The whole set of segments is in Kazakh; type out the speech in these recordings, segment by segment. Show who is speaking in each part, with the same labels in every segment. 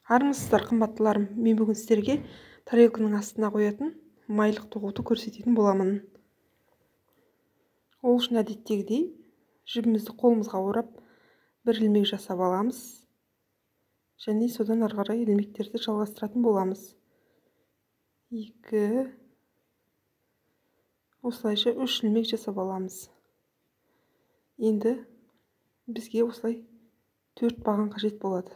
Speaker 1: Армысыздар, қымбаттыларым. Мен бүгін сіздерге тарелканың астына қоятын майлық тоқуды көрсететін боламын. Ол үшін әдеттегідей жібімізді қолымызға орап бір ілмек жасап аламыз. Және содан ары қарай ілмектерді жалғастыратын боламыз. 2, осылайша 3 ілмек жасап аламыз. Енді бізге осылай 4 баған қажет болады.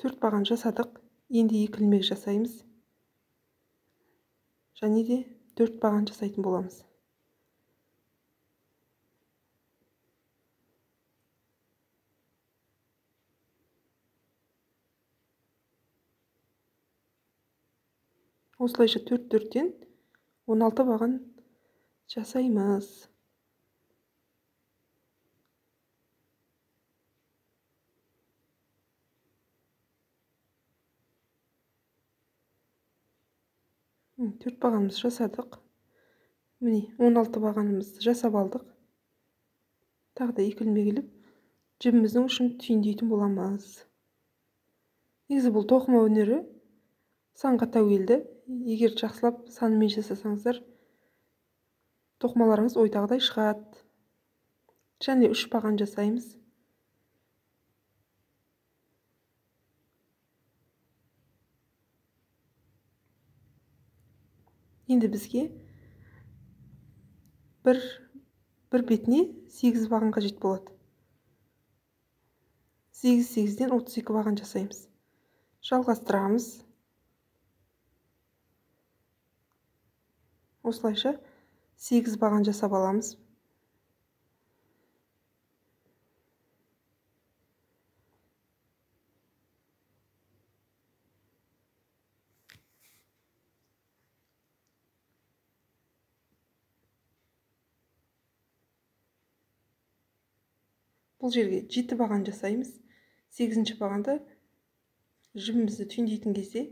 Speaker 1: Төрт баған жасадық. Енді 2 ілмек жасаймыз. Және де 4 баған жасайтын боламыз. Осылайша 4-4-тен 16 баған жасаймыз. Төрт бағанымызды жасадық. Міне 16 бағанымызды жасап алдық. Тағы да 2 ілмек іліп, жібіміздің ұшын түйіндейтін боламыз. Негізі бұл тоқыма өнері санға тәуелді. Егер жақсылап санымен жасасаңыздар, тоқымаларыңыз ойдағыдай шығады. Және 3 баған жасаймыз. Енді бізге бір бетіне 8 баған қажет болады. 8-8-ден 32 баған жасаймыз. Жалғастырамыз. Осылайша 8 баған жасап аламыз. Бұл жерге 7 баған жасаймыз. 8-ші бағанды жібімізді түйіндейтін кезде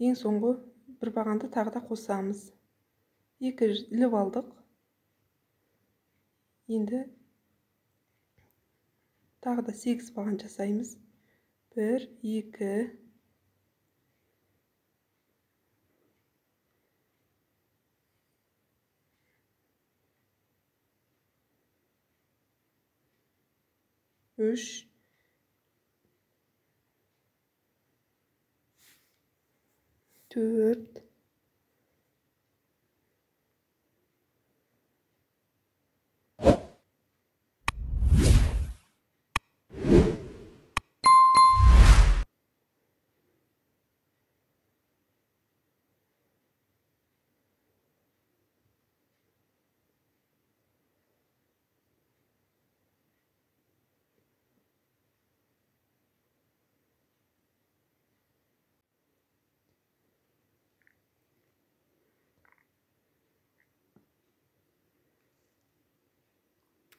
Speaker 1: ең соңғы бір бағанды тағы да қосамыз. 2 іліп алдық. Енді тағы да 8 баған жасаймыз. 1, 2, 3, 4,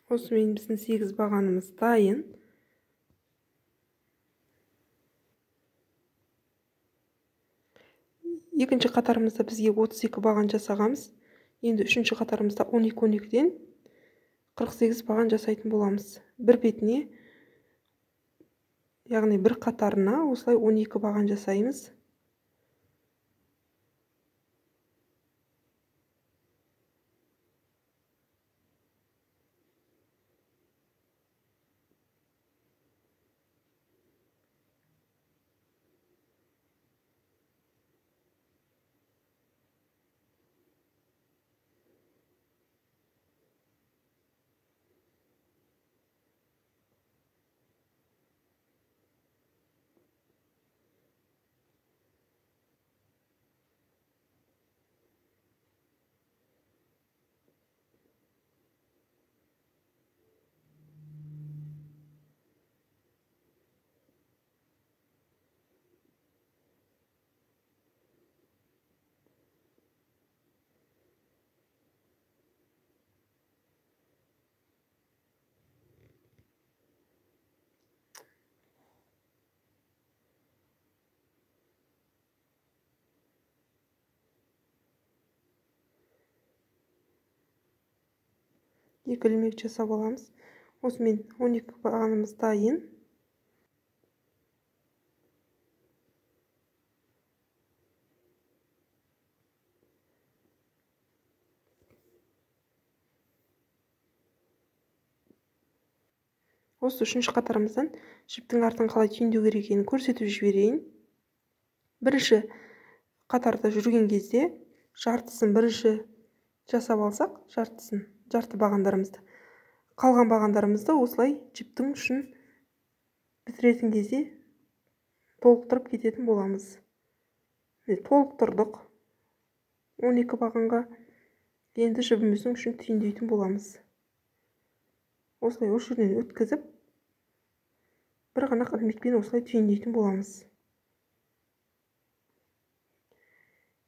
Speaker 1: Осымен біздің 8 бағанымыз дайын. Екінші қатарымызда бізге 32 баған жасағанбыз. Енді үшінші қатарымызда 12-12-ден 48 баған жасайтын боламыз. Бір бетіне, яғни бір қатарына осылай 12 баған жасаймыз. 2 ілмек жасап аламыз. Осымен 12 бағанымыз дайын. Осы үшінші қатарымыздан жіптің артын қалай түйіндеу керек екенін көрсетіп жіберейін. Бірінші қатарда жүрген кезде жартысын бірінші жасап алсақ, жартысын, жарты бағандарымызды, қалған бағандарымызды осылай жіптің ұшын бітіретін кезде толықтырып кететін боламыз. Толықтырдық 12 бағанға. Енді жібіміздің ұшын түйіндейтін боламыз. Осылай осы жерден өткізіп, бір ғана ілмекпен осылай түйіндейтін боламыз.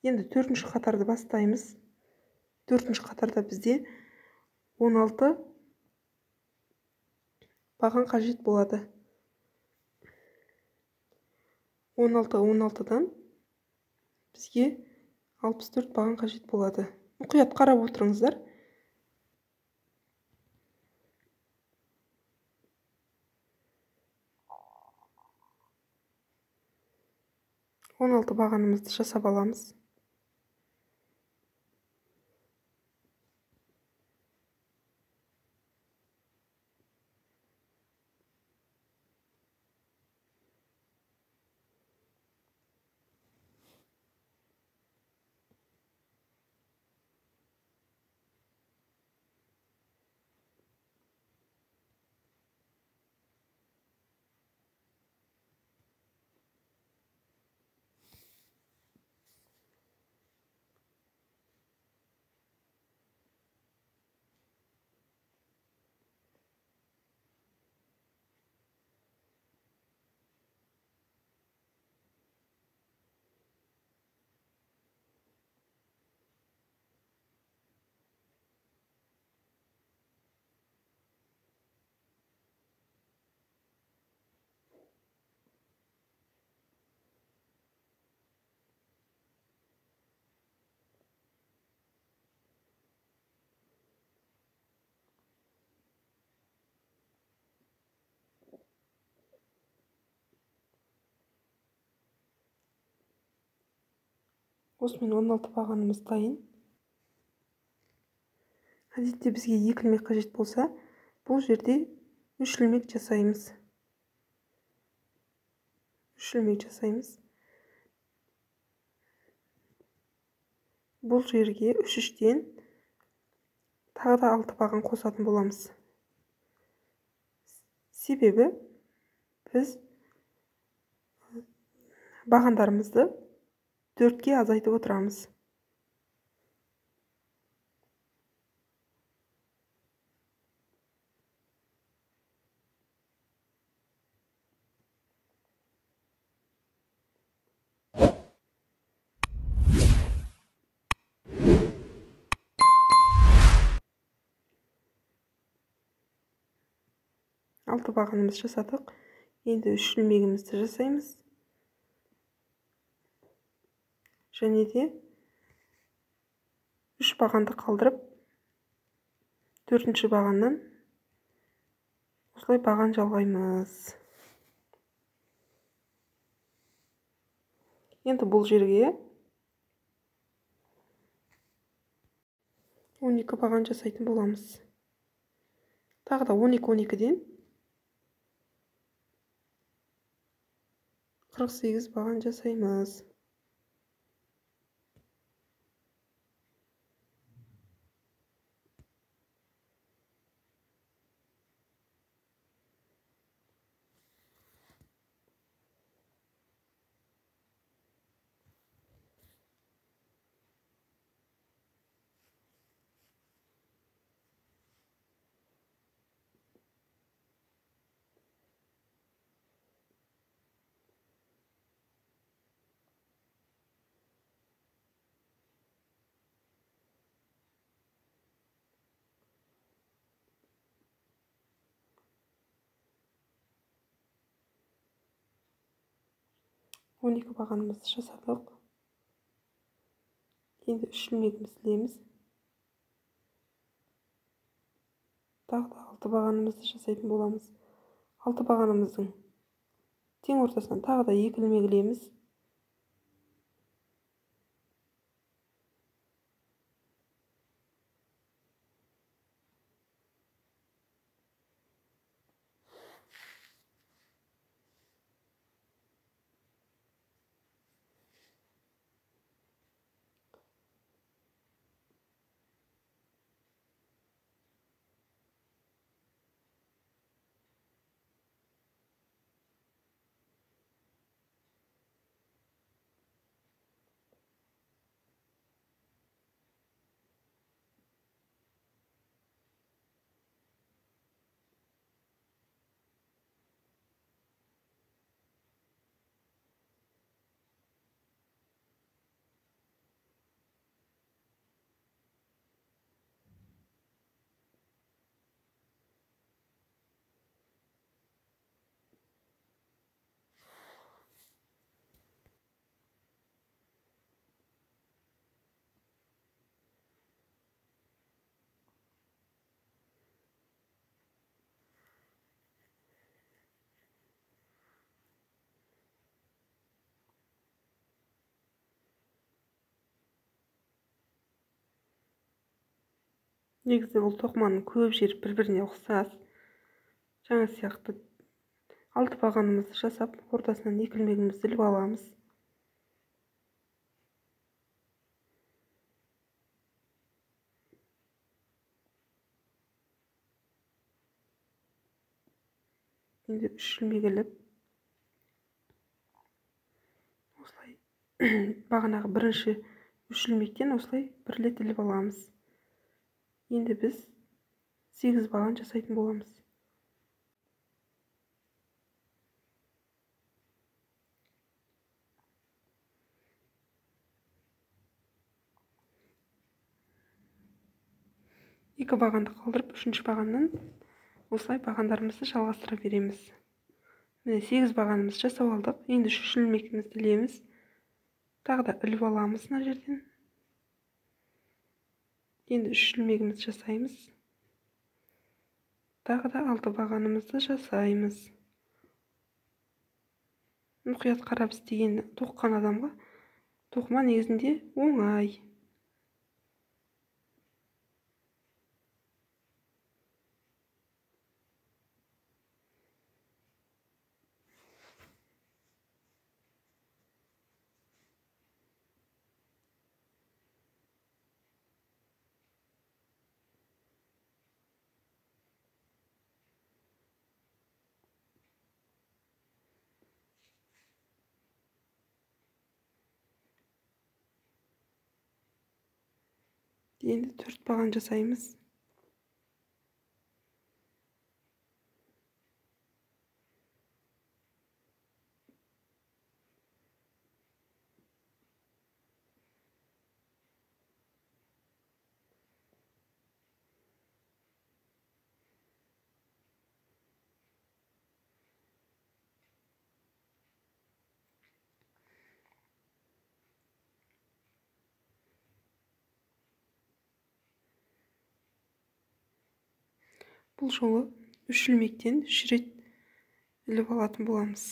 Speaker 1: Енді төртінші қатарды бастаймыз. Төртінші қатарда бізде 16 баған қажет болады. 16-16-дан бізге 64 баған қажет болады. Мұқият қарап отырыңыздар. 16 бағанымызды жасап аламыз. Осымен 16 бағанымыз дайын. Әдетте бізге 2 ілмек қажет болса, бұл жерде 3 ілмек жасаймыз. 3 ілмек жасаймыз. Бұл жерге 3-3-тен тағы да 6 баған қосатын боламыз. Себебі біз бағандарымызды 4-ке азайтып отырамыз. Алты бағанымыз жасадық. Енді 3 ілмегімізді жасаймыз. Және де 3 бағанды қалдырып, 4-ші бағаннан осылай баған жалғаймыз. Енді бұл жерге 12 баған жасайтын боламыз. Тағы да 12-12-ден 48 баған жасаймыз. 12 бағанымызды жасадық. Енді 3 ілмегімізді ілеміз. Тағы да 6 бағанымызды жасайтын боламыз. 6 бағанымыздың тең ортасынан тағы да 2 ілмек ілеміз. Негізі бұл тоқыманың көп жері бір-біріне ұқсас. Жаңа сияқты 6 бағанымызды жасап, ортасынан 2 ілмегімізді іліп аламыз. Енді 3 ілмек іліп, осылай бағанағы бірінші 3 ілмектен осылай бір рет іліп аламыз. Енді біз 8 баған жасайтын боламыз. Екі бағанды қалдырып, үшінші бағаннан осылай бағандарымызды жалғастыра береміз. Міне 8 бағанымызды жасап алдық. Енді үшінші ілмегімізді ілеміз. Тағы да іліп аламыз мына жерден. Енді 3 ілмегімізді жасаймыз. Тағы да 6 бағанымызды жасаймыз. Мұқият қарап істеген тоққан адамға тоқыма негізінде оңай. Енді 4 баған жасаймыз. Бұл жолы 3 ілмектен 3 рет іліп алатын боламыз.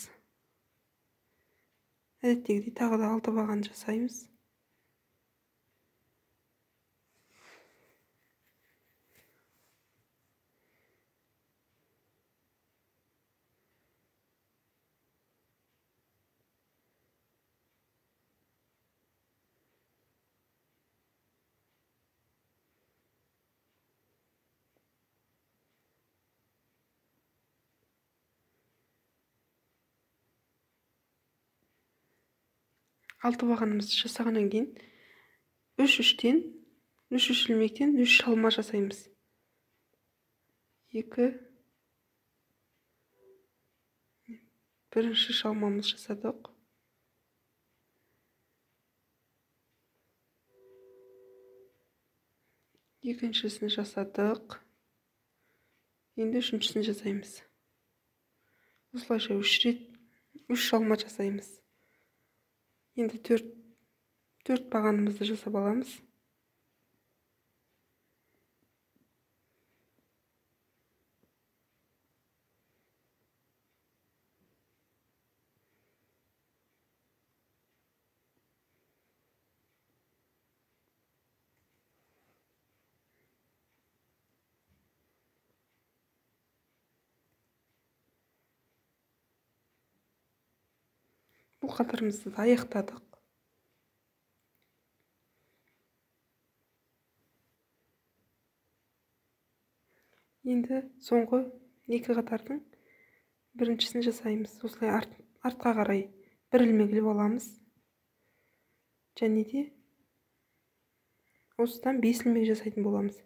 Speaker 1: Әдеттегідей тағы да 6 баған жасаймыз. Алты бағанымызды жасағаннан кейін 3-3-тен, 3-3 ілмектен 3 шалма жасаймыз. 2 бірінші шалмамыз жасадық. Екіншісін жасадық. Енді үшіншісін жасаймыз. Осылайша 3 рет 3 шалма жасаймыз. Енді 4 бағанымызды жасап аламыз. Бұл қатарымызды да аяқтадық. Енді соңғы екі қатардың біріншісін жасаймыз. Осылай артқа қарай бір ілмек іліп аламыз. Және де осыдан 5 ілмек жасайтын боламыз.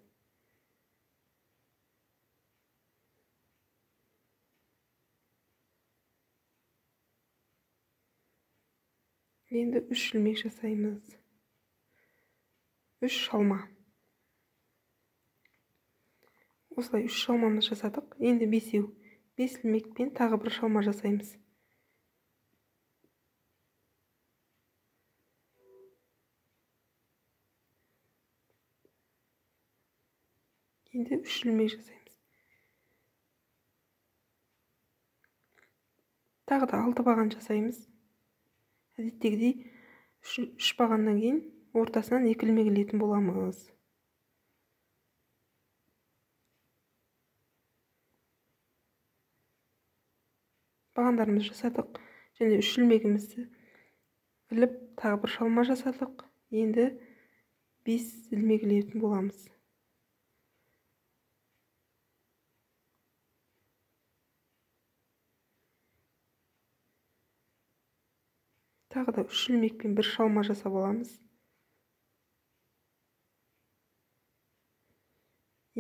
Speaker 1: Енді 3 ілмек жасаймыз. 3 шалма. Осылай 3 шалмамыз жасадық. Енді бесеу. 5 ілмекпен тағы бір шалма жасаймыз. Енді 3 ілмек жасаймыз. Тағы да 6 баған жасаймыз. Әдеттегідей 3 бағаннан кейін ортасынан 2 ілмек ілетін боламыз. Бағандарымызды жасадық. Және 3 ілмегімізді іліп тағы бір шалма жасадық. Енді 5 ілмек ілетін боламыз. Тағы да 3 ілмекпен бір шалма жасап аламыз.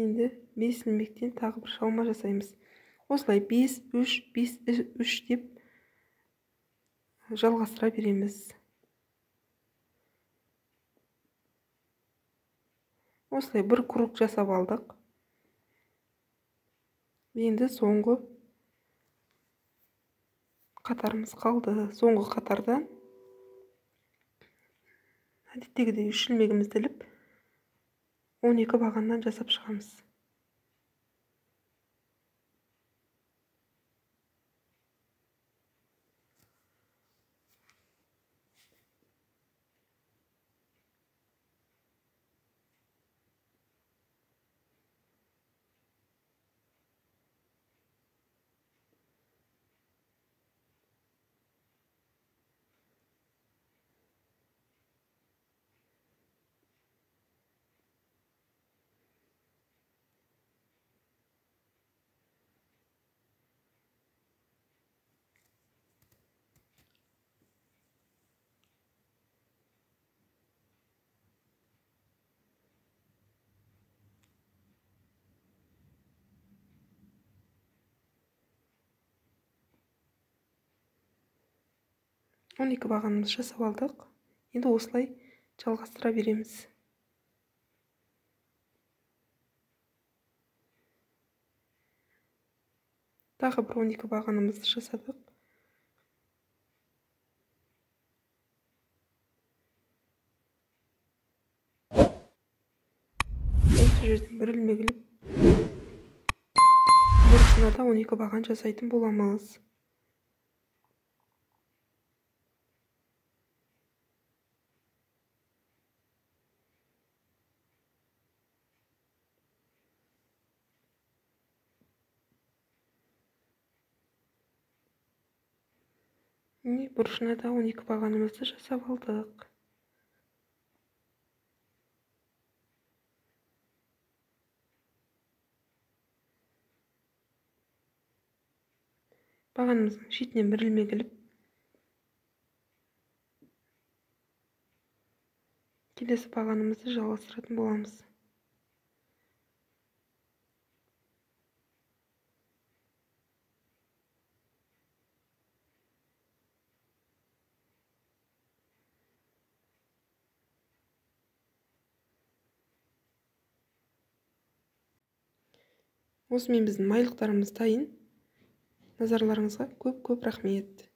Speaker 1: Енді 5 ілмектен тағы бір шалма жасаймыз. Осылай 5, 3, 5, 3 деп жалғастыра береміз. Осылай бір круг жасап алдық. Енді соңғы қатарымыз қалды. Соңғы қатардан әдеттегідей 3 ілмегімізді іліп 12 бағаннан жасап шығамыз. Он екі бағанымызды жасап алдық. Енді осылай жалғастыра береміз. Тағы бір 12 бағанымызды жасадық. Осы жерден бір ілмек іліп, бұрышына да 12 баған жасайтын боламыз. Бұрышына да 12 бағанымызды жасап алдық. Бағанымыздың шетінен бір ілмек іліп, келесі бағанымызды жалғастыратын боламыз. Осымен біздің майлықтарымыз дайын. Назарларыңызға көп-көп рахмет.